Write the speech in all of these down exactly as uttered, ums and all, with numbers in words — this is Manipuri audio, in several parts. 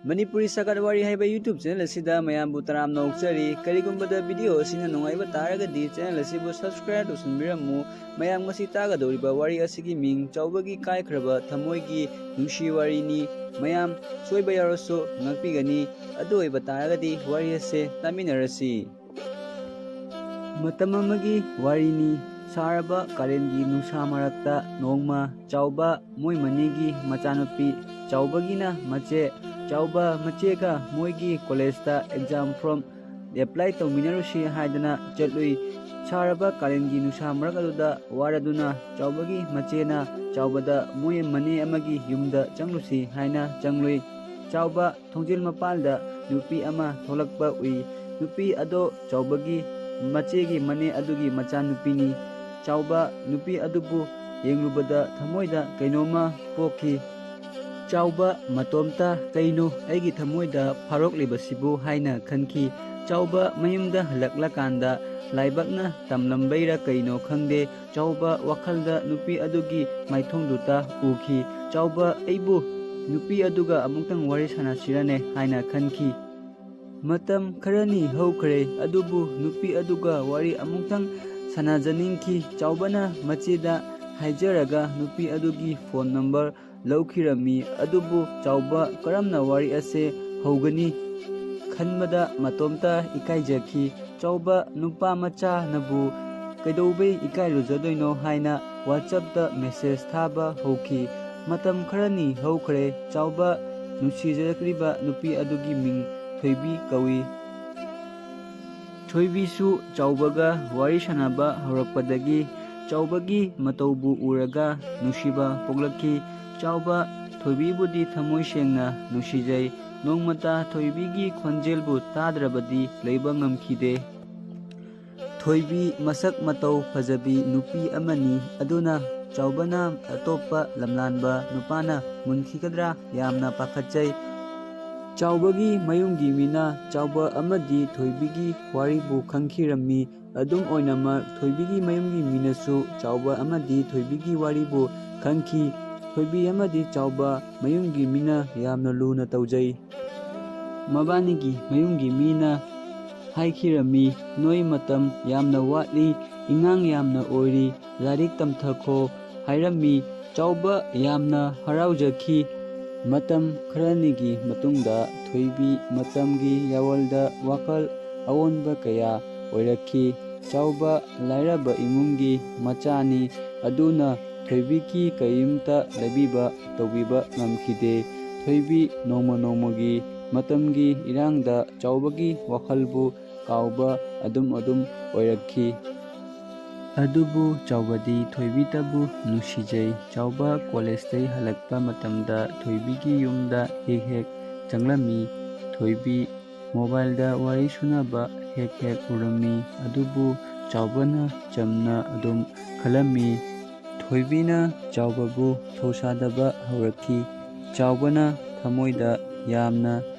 ꯃꯅꯤꯄꯨꯔꯤ ꯁꯥꯒꯠ ꯋꯥꯔꯤ ꯍꯥꯏꯕ YouTube channel ꯑꯁꯤꯗ ꯃꯌꯥꯝꯕꯨ ꯇꯔꯥꯝꯅ ꯑꯣꯛꯆꯔꯤ꯫ ꯀꯔꯤꯒꯨꯝꯕꯗ video ꯑꯁꯤꯅ ꯅꯨꯡꯉꯥꯏꯕ ꯇꯥꯔꯒꯗꯤ channel ꯑꯁꯤꯕꯨ subscribe ꯇꯧꯁꯤꯟꯕꯤꯔꯝꯃꯨ꯫ ꯃꯌꯥꯝ ꯉꯁꯤ ꯇꯥꯒꯗꯧꯔꯤꯕ ꯋꯥꯔꯤ ꯑꯁꯤꯒꯤ ꯃꯤꯡ ꯆꯥꯎꯕꯒꯤ ꯀꯥꯏꯈ꯭ꯔꯕ ꯊꯃꯣꯏꯒꯤ ꯅꯨꯡꯁꯤ ꯋꯥꯔꯤꯅꯤ꯫ ꯃꯌꯥꯝ ꯁꯣꯏꯕ ꯌꯥꯎꯔꯁꯨ ꯉꯥꯛꯄꯤꯒꯅꯤ꯫ ꯑꯗꯨ ꯑꯣꯏꯕ ꯇꯥꯔꯒꯗꯤ ꯋꯥꯔꯤ ꯑꯁꯦ ꯇꯥꯃꯤꯟꯅꯔꯁꯤ꯫ ꯃꯇꯝ ꯑꯃꯒꯤ ꯋꯥꯔꯤꯅꯤ꯫ ꯁꯥꯔꯕ ꯀꯥꯂꯦꯟꯒꯤ ꯅꯨꯡꯁꯥ ꯃꯔꯛꯇ ꯅꯣꯡꯃ ꯆꯥꯎꯕ ꯃꯣꯏ ꯃꯅꯦꯒꯤ ꯃꯆꯥꯅꯨꯄꯤ ꯆꯥꯎꯕꯒꯤꯅ ꯃꯆꯦ ꯆꯥꯎꯕ ꯃꯆꯦꯒ ꯃꯣꯏꯒꯤ college ꯇ exam form apply ꯇꯧꯃꯤꯟꯅꯔꯨꯁꯤ ꯍꯥꯏꯗꯅ ꯆꯠꯂꯨꯏ꯫ ꯁꯥꯔꯕ ꯀꯥꯂꯦꯟꯒꯤ ꯅꯨꯡꯁꯥ ꯃꯔꯛ ꯑꯗꯨꯗ ꯋꯥꯔꯗꯨꯅ ꯆꯥꯎꯕꯒꯤ ꯃꯆꯦꯅ ꯆꯥꯎꯕꯗ ꯃꯣꯏ ꯃꯅꯦ ꯑꯃꯒꯤ ꯌꯨꯝꯗ ꯆꯪꯂꯨꯁꯤ ꯍꯥꯏꯅ ꯆꯪꯂꯨꯏ꯫ ꯆꯥꯎꯕ ꯊꯣꯡꯖꯤꯜ ꯃꯄꯥꯜꯗ ꯅꯨꯄꯤ ꯑꯃ ꯊꯣꯛꯂꯛꯄ ꯎꯏ꯫ ꯅꯨꯄꯤ ꯑꯗꯣ ꯆꯥꯎꯕꯒꯤ ꯃꯆꯦꯒꯤ ꯃꯅꯦ ꯑꯗꯨꯒꯤ ꯃꯆꯥꯅꯨꯄꯤꯅꯤ꯫ ꯆꯥꯎꯕ ꯅꯨꯄꯤ ꯑꯗꯨꯕꯨ ꯌꯦꯡꯂꯨꯕꯗ ꯊꯃꯣꯏꯗ ꯀꯩꯅꯣꯝꯃ ꯄꯣꯛꯈꯤ꯫ ꯆꯥꯎꯕ ꯃꯇꯣꯝꯇ "ꯀꯩꯅꯣ ꯑꯩꯒꯤ ꯊꯃꯣꯏꯗ ꯐꯥꯎꯔꯛꯂꯤꯕꯁꯤꯕꯨ?" ꯍꯥꯏꯅ ꯈꯟꯈꯤ꯫ ꯆꯥꯎꯕ ꯃꯌꯨꯝꯗ ꯍꯜꯂꯛꯂꯀꯥꯟꯗ ꯂꯥꯏꯕꯛꯅ ꯇꯝꯂꯝꯕꯩꯔꯥ ꯀꯩꯅꯣ ꯈꯪꯗꯦ, ꯆꯥꯎꯕ ꯋꯥꯈꯜꯗ ꯅꯨꯄꯤ ꯑꯗꯨꯒꯤ ꯃꯥꯏꯊꯣꯡꯗꯨꯇ ꯎꯈꯤ꯫ ꯆꯥꯎꯕ ꯑꯩꯕꯨ ꯅꯨꯄꯤ ꯑꯗꯨꯒ ꯑꯃꯨꯛꯇꯪ ꯋꯥꯔꯤ ꯁꯥꯟꯅꯁꯤꯔꯅꯦ ꯍꯥꯏꯅ ꯈꯟꯈꯤ꯫ ꯃꯇꯝ ꯈꯔꯅꯤ ꯍꯧꯈ꯭ꯔꯦ, ꯑꯗꯨꯕꯨ ꯅꯨꯄꯤ ꯑꯗꯨꯒ ꯋꯥꯔꯤ ꯑꯃꯨꯛꯇꯪ ꯁꯥꯟꯅꯖꯅꯤꯡꯈꯤ꯫ ꯆꯥꯎꯕꯅ ꯃꯆꯦꯗ ꯍꯥꯏꯖꯔꯒ ꯅꯨꯄꯤ ꯑꯗꯨꯒꯤ phone number ꯂꯧꯈꯤꯔꯝꯃꯤ꯫ ꯑꯗꯨꯕꯨ ꯆꯥꯎꯕ ꯀꯔꯝꯅ ꯋꯥꯔꯤ ꯑꯁꯦ ꯍꯧꯒꯅꯤ ꯈꯟꯕꯗ ꯃꯇꯣꯝꯇ ꯏꯀꯥꯏꯖꯈꯤ꯫ ꯆꯥꯎꯕ ꯅꯨꯄꯥ ꯃꯆꯥꯅꯕꯨ ꯀꯩꯗꯧꯕꯩ ꯏꯀꯥꯏꯔꯨꯖꯗꯣꯏꯅꯣ ꯍꯥꯏꯅ WhatsApp ꯇ message ꯊꯥꯕ ꯍꯧꯈꯤ꯫ ꯃꯇꯝ ꯈꯔꯅꯤ ꯍꯧꯈ꯭ꯔꯦ꯫ ꯆꯥꯎꯕ ꯅꯨꯡꯁꯤꯖꯈ꯭ꯔꯤꯕ ꯅꯨꯄꯤ ꯑꯗꯨꯒꯤ ꯃꯤꯡ ꯊꯣꯏꯕꯤ ꯀꯧꯏ꯫ ꯊꯣꯏꯕꯤꯁꯨ ꯆꯥꯎꯕꯒ ꯋꯥꯔꯤ ꯁꯥꯟꯅꯕ ꯍꯧꯔꯛꯄꯗꯒꯤ ꯆꯥꯎꯕꯒꯤ ꯃꯇꯧꯕꯨ ꯎꯔꯒ ꯅꯨꯡꯁꯤꯕ ꯄꯣꯛꯂꯛꯈꯤ꯫ ꯆꯥꯎꯕ ꯊꯣꯏꯕꯤꯕꯨꯗꯤ ꯊꯃꯣꯏ ꯁꯦꯡꯅ ꯅꯨꯡꯁꯤꯖꯩ꯫ ꯅꯣꯡꯃꯇ ꯊꯣꯏꯕꯤꯒꯤ ꯈꯣꯟꯖꯦꯜꯕꯨ ꯇꯥꯗ꯭ꯔꯕꯗꯤ ꯂꯩꯕ ꯉꯝꯈꯤꯗꯦ꯫ ꯊꯣꯏꯕꯤ ꯃꯁꯛ ꯃꯇꯧ ꯐꯖꯕꯤ ꯅꯨꯄꯤ ꯑꯃꯅꯤ꯫ ꯑꯗꯨꯅ ꯆꯥꯎꯕꯅ ꯑꯇꯣꯞꯄ ꯂꯝꯂꯥꯟꯕ ꯅꯨꯄꯥꯅ ꯃꯨꯟꯈꯤꯒꯗ꯭ꯔꯥ ꯌꯥꯝꯅ ꯄꯥꯈꯠꯆꯩ꯫ ꯆꯥꯎꯕꯒꯤ ꯃꯌꯨꯝꯒꯤ ꯃꯤꯅ ꯆꯥꯎꯕ ꯑꯃꯗꯤ ꯊꯣꯏꯕꯤꯒꯤ ꯋꯥꯔꯤꯕꯨ ꯈꯪꯈꯤꯔꯝꯃꯤ꯫ ꯑꯗꯨꯝ ꯑꯣꯏꯅꯃꯛ, ꯊꯣꯏꯕꯤꯒꯤ ꯃꯌꯨꯝꯒꯤ ꯃꯤꯅꯁꯨ ꯆꯥꯎꯕ ꯑꯃꯗꯤ ꯊꯣꯏꯕꯤꯒꯤ ꯋꯥꯔꯤꯕꯨ ꯈꯪꯈꯤ꯫ ꯊꯣꯏꯕꯤ ꯑꯃꯗꯤ ꯆꯥꯎꯕ ꯃꯌꯨꯝꯒꯤ ꯃꯤꯅ ꯌꯥꯝꯅ ꯂꯨꯅ ꯇꯧꯖꯩ꯫ ꯃꯕꯥꯅꯤꯒꯤ ꯃꯌꯨꯝꯒꯤ ꯃꯤꯅ ꯍꯥꯏꯈꯤꯔꯝꯃꯤ, "ꯅꯣꯏ ꯃꯇꯝ ꯌꯥꯝꯅ ꯋꯥꯠꯂꯤ, ꯑꯉꯥꯡ ꯌꯥꯝꯅ ꯑꯣꯏꯔꯤ, ꯂꯥꯏꯔꯤꯛ ꯇꯝꯊꯈꯣ" ꯍꯥꯏꯔꯝꯃꯤ꯫ ꯆꯥꯎꯕ ꯌꯥꯝꯅ ꯍꯔꯥꯎꯖꯈꯤ꯫ ꯃꯇꯝ ꯈꯔꯅꯤꯒꯤ ꯃꯇꯨꯡꯗ ꯊꯣꯏꯕꯤ ꯃꯇꯝꯒꯤ ꯌꯥꯋꯜꯗ ꯋꯥꯈꯜ ꯑꯑꯣꯟꯕ ꯀꯌꯥ ꯑꯣꯏꯔꯛꯈꯤ꯫ ꯆꯥꯎꯕ ꯂꯥꯏꯔꯕ ꯏꯃꯨꯡꯒꯤ ꯃꯆꯥꯅꯤ, ꯑꯗꯨꯅ ꯊꯣꯏꯕꯤꯒꯤ ꯀꯔꯤꯝꯇ ꯂꯩꯕꯤꯕ ꯇꯧꯕꯤꯕ ꯉꯝꯈꯤꯗꯦ꯫ ꯊꯣꯏꯕꯤ ꯅꯣꯡꯃ ꯅꯣꯡꯃꯒꯤ ꯃꯇꯝꯒꯤ ꯏꯔꯥꯡꯗ ꯆꯥꯎꯕꯒꯤ ꯋꯥꯈꯜꯕꯨ ꯀꯥꯎꯕ ꯑꯗꯨꯝ ꯑꯗꯨꯝ ꯑꯣꯏꯔꯛꯈꯤ꯫ ꯑꯗꯨꯕꯨ ꯆꯥꯎꯕꯗꯤ ꯊꯣꯏꯕꯤꯇꯕꯨ ꯅꯨꯡꯁꯤꯖꯩ꯫ ꯆꯥꯎꯕ ꯀꯣꯂꯦꯖꯇꯩ ꯍꯜꯂꯛꯄ ꯃꯇꯝꯗ ꯊꯣꯏꯕꯤꯒꯤ ꯌꯨꯝꯗ ꯍꯦꯛ ꯍꯦꯛ ꯆꯪꯂꯝꯃꯤ꯫ ꯊꯣꯏꯕꯤ ꯃꯣꯕꯥꯏꯜꯗ ꯋꯥꯔꯤ ꯁꯨꯅꯕ ꯍꯦꯛ ꯍꯦꯛ ꯎꯔꯝꯃꯤ꯫ ꯑꯗꯨꯕꯨ ꯆꯥꯎꯕꯅ ꯆꯝꯅ ꯑꯗꯨꯝ ꯈꯜꯂꯝꯃꯤ꯫ ꯊꯣꯏꯕꯤꯅ ꯆꯥꯎꯕꯕꯨ ꯊꯧꯁꯥꯗꯕ ꯍꯧꯔꯛꯈꯤ꯫ ꯆꯥꯎꯕꯅ ꯊꯃꯣꯏꯗ ꯌꯥꯝꯅ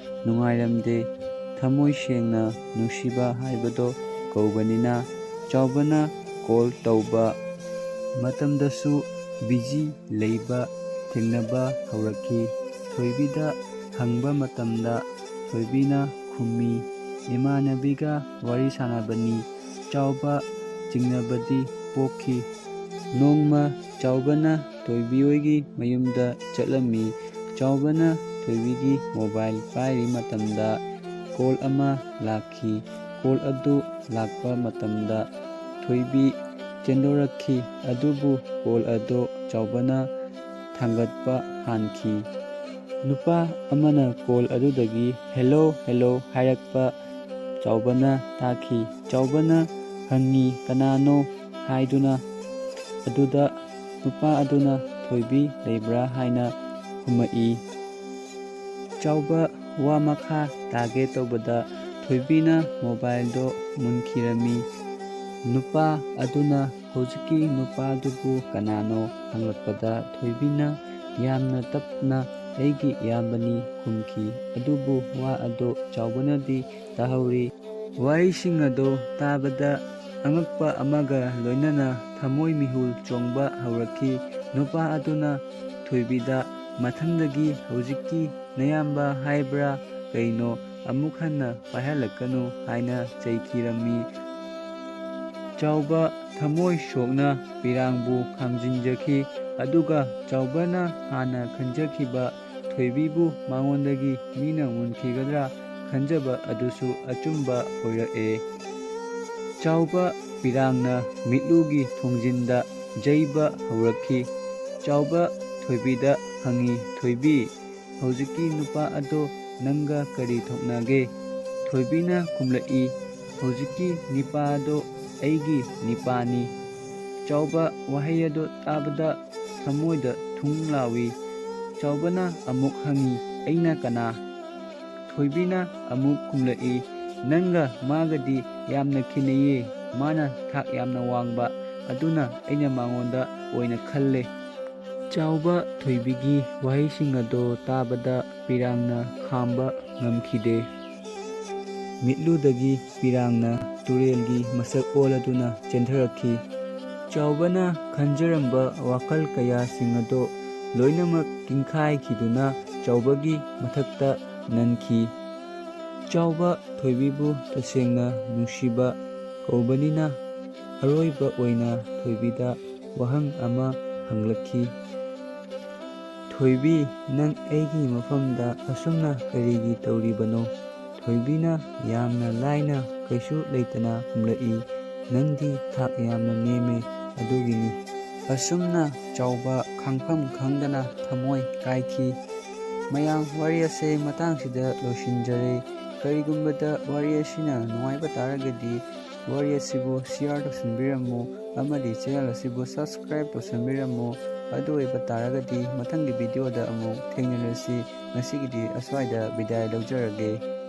ꯅꯨꯡꯉꯥꯏꯔꯝꯗꯦ꯫ ꯊꯃꯣꯏ ꯁꯦꯡꯅ ꯅꯨꯡꯁꯤꯕ ꯍꯥꯏꯕꯗꯣ ꯀꯧꯕꯅꯤꯅ꯫ ꯆꯥꯎꯕꯅ ꯀꯣꯜ ꯇꯧꯕ ꯃꯇꯝꯗꯁꯨ ꯕꯤꯖꯤ ꯂꯩꯕ ꯊꯦꯡꯅꯕ ꯍꯧꯔꯛꯈꯤ꯫ ꯊꯣꯏꯕꯤꯗ ꯍꯪꯕ ꯃꯇꯝꯗ ꯊꯣꯏꯕꯤꯅ ꯈꯨꯝꯃꯤ, "ꯏꯃꯥꯟꯅꯕꯤꯒ ꯋꯥꯔꯤ ꯁꯥꯟꯅꯕꯅꯤ"꯫ ꯆꯥꯎꯕ ꯆꯤꯡꯅꯕꯗꯤ ꯄꯣꯛꯈꯤ꯫ ꯅꯣꯡꯃ ꯆꯥꯎꯕꯅ ꯊꯣꯏꯕꯤ ꯍꯣꯏꯒꯤ ꯃꯌꯨꯝꯗ ꯆꯠꯂꯝꯃꯤ꯫ ꯆꯥꯎꯕꯅ ꯊꯣꯏꯕꯤꯒꯤ ꯃꯣꯕꯥꯏꯜ ꯄꯥꯏꯔꯤ ꯃꯇꯝꯗ ꯀꯣꯜ ꯑꯃ ꯂꯥꯛꯈꯤ꯫ ꯀꯣꯜ ꯑꯗꯨ ꯂꯥꯛꯄ ꯃꯇꯝꯗ ꯊꯣꯏꯕꯤ ꯆꯦꯟꯗꯣꯔꯛꯈꯤ, ꯑꯗꯨꯕꯨ ꯀꯣꯜ ꯑꯗꯨ ꯆꯥꯎꯕꯅ ꯊꯥꯡꯒꯠꯄ ꯍꯥꯟꯈꯤ꯫ ꯅꯨꯄꯥ ꯑꯃꯅ ꯀꯣꯜ ꯑꯗꯨꯗꯒꯤ "ꯍꯦꯜꯂꯣ, ꯍꯦꯜꯂꯣ" ꯍꯥꯏꯔꯛꯄ ꯆꯥꯎꯕꯅ ꯇꯥꯈꯤ꯫ ꯆꯥꯎꯕꯅ ꯍꯪꯉꯤ, "ꯀꯅꯥꯅꯣ?" ꯍꯥꯏꯗꯨꯅ꯫ ꯑꯗꯨꯗ ꯅꯨꯄꯥ ꯑꯗꯨꯅ, "ꯊꯣꯏꯕꯤ ꯂꯩꯕ꯭ꯔꯥ?" ꯍꯥꯏꯅ ꯈꯨꯝꯃꯛꯏ꯫ ꯆꯥꯎꯕ ꯋꯥ ꯃꯈꯥ ꯇꯥꯒꯦ ꯇꯧꯕꯗ ꯊꯣꯏꯕꯤꯅ ꯃꯣꯕꯥꯏꯜꯗꯣ ꯃꯨꯟꯈꯤꯔꯝꯃꯤ꯫ ꯅꯨꯄꯥ ꯑꯗꯨꯅ ꯍꯧꯖꯤꯛꯀꯤ ꯅꯨꯄꯥꯗꯨꯕꯨ ꯀꯅꯥꯅꯣ ꯍꯪꯂꯛꯄꯗ ꯊꯣꯏꯕꯤꯅ ꯌꯥꯝꯅ ꯇꯞꯅ "ꯑꯩꯒꯤ ꯏꯌꯥꯝꯕꯅꯤ" ꯈꯨꯝꯈꯤ꯫ ꯑꯗꯨꯕꯨ ꯋꯥ ꯑꯗꯨ ꯆꯥꯎꯕꯅꯗꯤ ꯇꯥꯍꯧꯔꯤ꯫ ꯋꯥꯍꯩꯁꯤꯡ ꯑꯗꯨ ꯇꯥꯕꯗ ꯑꯉꯛꯄ ꯑꯃꯒ ꯂꯣꯏꯅꯅ ꯊꯃꯣꯏ ꯃꯤꯍꯨꯜ ꯆꯣꯡꯕ ꯍꯧꯔꯛꯈꯤ꯫ ꯅꯨꯄꯥ ꯑꯗꯨꯅ ꯊꯣꯏꯕꯤꯗ ꯃꯊꯪꯗꯒꯤ ꯍꯧꯖꯤꯛꯀꯤ ꯅꯌꯥꯝꯕ ꯍꯥꯏꯕ꯭ꯔꯥ ꯀꯩꯅꯣ ꯑꯃꯨꯛ ꯍꯟꯅ ꯄꯥꯏꯍꯜꯂꯛꯀꯅꯨ ꯍꯥꯏꯅ ꯆꯩꯈꯤꯔꯝꯃꯤ꯫ ꯆꯥꯎꯕ ꯊꯃꯣꯏ ꯁꯣꯛꯅ ꯄꯤꯔꯥꯡꯕꯨ ꯈꯥꯝꯖꯤꯟꯖꯈꯤ, ꯑꯗꯨꯒ ꯆꯥꯎꯕꯅ ꯍꯥꯟꯅ ꯈꯟꯖꯈꯤꯕ ꯊꯣꯏꯕꯤꯕꯨ ꯃꯉꯣꯟꯗꯒꯤ ꯃꯤꯅ ꯃꯨꯟꯈꯤꯒꯗ꯭ꯔꯥ ꯈꯟꯖꯕ ꯑꯗꯨꯁꯨ ꯑꯆꯨꯝꯕ ꯑꯣꯏꯔꯛꯑꯦ꯫ ꯆꯥꯎꯕ ꯄꯤꯔꯥꯡꯅ ꯃꯤꯠꯂꯨꯒꯤ ꯊꯣꯡꯖꯤꯟꯗ ꯌꯩꯕ ꯍꯧꯔꯛꯈꯤ꯫ ꯆꯥꯎꯕ ꯊꯣꯏꯕꯤꯗ ꯍꯪꯉꯤ, "ꯊꯣꯏꯕꯤ, ꯍꯧꯖꯤꯛꯀꯤ ꯅꯨꯄꯥ ꯑꯗꯣ ꯅꯪꯒ ꯀꯔꯤ ꯊꯣꯛꯅꯒꯦ?" ꯊꯣꯏꯕꯤꯅ ꯈꯨꯝꯂꯛꯏ, "ꯍꯧꯖꯤꯛꯀꯤ ꯅꯤꯄꯥ ꯑꯗꯣ ꯑꯩꯒꯤ ꯅꯤꯄꯥꯅꯤ꯫" ꯆꯥꯎꯕ ꯋꯥꯍꯩ ꯑꯗꯣ ꯇꯥꯕꯗ ꯊꯃꯣꯏꯗ ꯊꯨꯡ ꯂꯥꯎꯏ꯫ ꯆꯥꯎꯕꯅ ꯑꯃꯨꯛ ꯍꯪꯉꯤ, "ꯑꯩꯅ ꯀꯅꯥ?" ꯊꯣꯏꯕꯤꯅ ꯑꯃꯨꯛ ꯈꯨꯝꯂꯛꯏ, "ꯅꯪꯒ ꯃꯥꯒꯗꯤ ꯌꯥꯝꯅ ꯈꯦꯠꯅꯩꯌꯦ꯫ ꯃꯥꯅ ꯊꯥꯛ ꯌꯥꯝꯅ ꯋꯥꯡꯕ, ꯑꯗꯨꯅ ꯑꯩꯅ ꯃꯉꯣꯟꯗ ꯑꯣꯏꯅ ꯈꯜꯂꯦ꯫" ꯆꯥꯎꯕ ꯊꯣꯏꯕꯤꯒꯤ ꯋꯥꯍꯩꯁꯤꯡ ꯑꯗꯣ ꯇꯥꯕꯗ ꯄꯤꯔꯥꯡꯅ ꯈꯥꯝꯕ ꯉꯝꯈꯤꯗꯦ꯫ ꯃꯤꯠꯂꯨꯗꯒꯤ ꯄꯤꯔꯥꯡꯅ ꯇꯨꯔꯦꯜꯒꯤ ꯃꯁꯛ ꯑꯣꯜꯂꯗꯨꯅ ꯆꯦꯟꯊꯔꯛꯈꯤ꯫ ꯆꯥꯎꯕꯅ ꯈꯟꯖꯔꯝꯕ ꯋꯥꯈꯜ ꯀꯌꯥꯁꯤꯡ ꯑꯗꯣ ꯂꯣꯏꯅꯃꯛ ꯀꯤꯡꯈꯥꯏꯈꯤꯗꯨꯅ ꯆꯥꯎꯕꯒꯤ ꯃꯊꯛꯇ ꯅꯟꯈꯤ꯫ ꯆꯥꯎꯕ ꯊꯣꯏꯕꯤꯕꯨ ꯇꯁꯦꯡꯅ ꯅꯨꯡꯁꯤꯕ ꯀꯧꯕꯅꯤꯅ ꯑꯔꯣꯏꯕ ꯑꯣꯏꯅ ꯊꯣꯏꯕꯤꯗ ꯋꯥꯍꯪ ꯑꯃ ꯍꯪꯂꯛꯈꯤ꯫ "ꯊꯣꯏꯕꯤ, ꯅꯪ ꯑꯩꯒꯤ ꯃꯐꯝꯗ ꯑꯁꯨꯝꯅ ꯀꯔꯤꯒꯤ ꯇꯧꯔꯤꯕꯅꯣ?" ꯊꯣꯏꯕꯤꯅ ꯌꯥꯝꯅ ꯂꯥꯏꯅ ꯀꯩꯁꯨ ꯂꯩꯇꯅ ꯈꯨꯝꯂꯛꯏ, "ꯅꯪꯗꯤ ꯊꯥꯛ ꯌꯥꯝꯅ ꯅꯦꯝꯃꯦ, ꯑꯗꯨꯒꯤꯅꯤ꯫" ꯑꯁꯨꯝꯅ ꯆꯥꯎꯕ ꯈꯥꯡꯐꯝ ꯈꯪꯗꯅ ꯊꯃꯣꯏ ꯀꯥꯏꯈꯤ꯫ ꯃꯌꯥꯝ, ꯋꯥꯔꯤ ꯑꯁꯦ ꯃꯇꯥꯡꯁꯤꯗ ꯂꯣꯏꯁꯤꯟꯖꯔꯦ꯫ ꯀꯔꯤꯒꯨꯝꯕꯗ ꯋꯥꯔꯤ ꯑꯁꯤꯅ ꯅꯨꯡꯉꯥꯏꯕ ꯇꯥꯔꯒꯗꯤ ꯋꯥꯔꯤ ꯑꯁꯤꯕꯨ share ꯇꯧꯁꯤꯟꯕꯤꯔꯝꯃꯨ ꯑꯃꯗꯤ channel ꯑꯁꯤꯕꯨ subscribe ꯇꯧꯁꯤꯟꯕꯤꯔꯝꯃꯨ꯫ ꯑꯗꯨ ꯑꯣꯏꯕ ꯇꯥꯔꯒꯗꯤ ꯃꯊꯪꯒꯤ video ꯗ ꯑꯃꯨꯛ ꯊꯦꯡꯅꯔꯁꯤ꯫ ꯉꯁꯤꯒꯤꯗꯤ ꯑꯁ꯭ꯋꯥꯏꯗ ꯕꯤꯗꯥꯏ ꯂꯧꯖꯔꯒꯦ꯫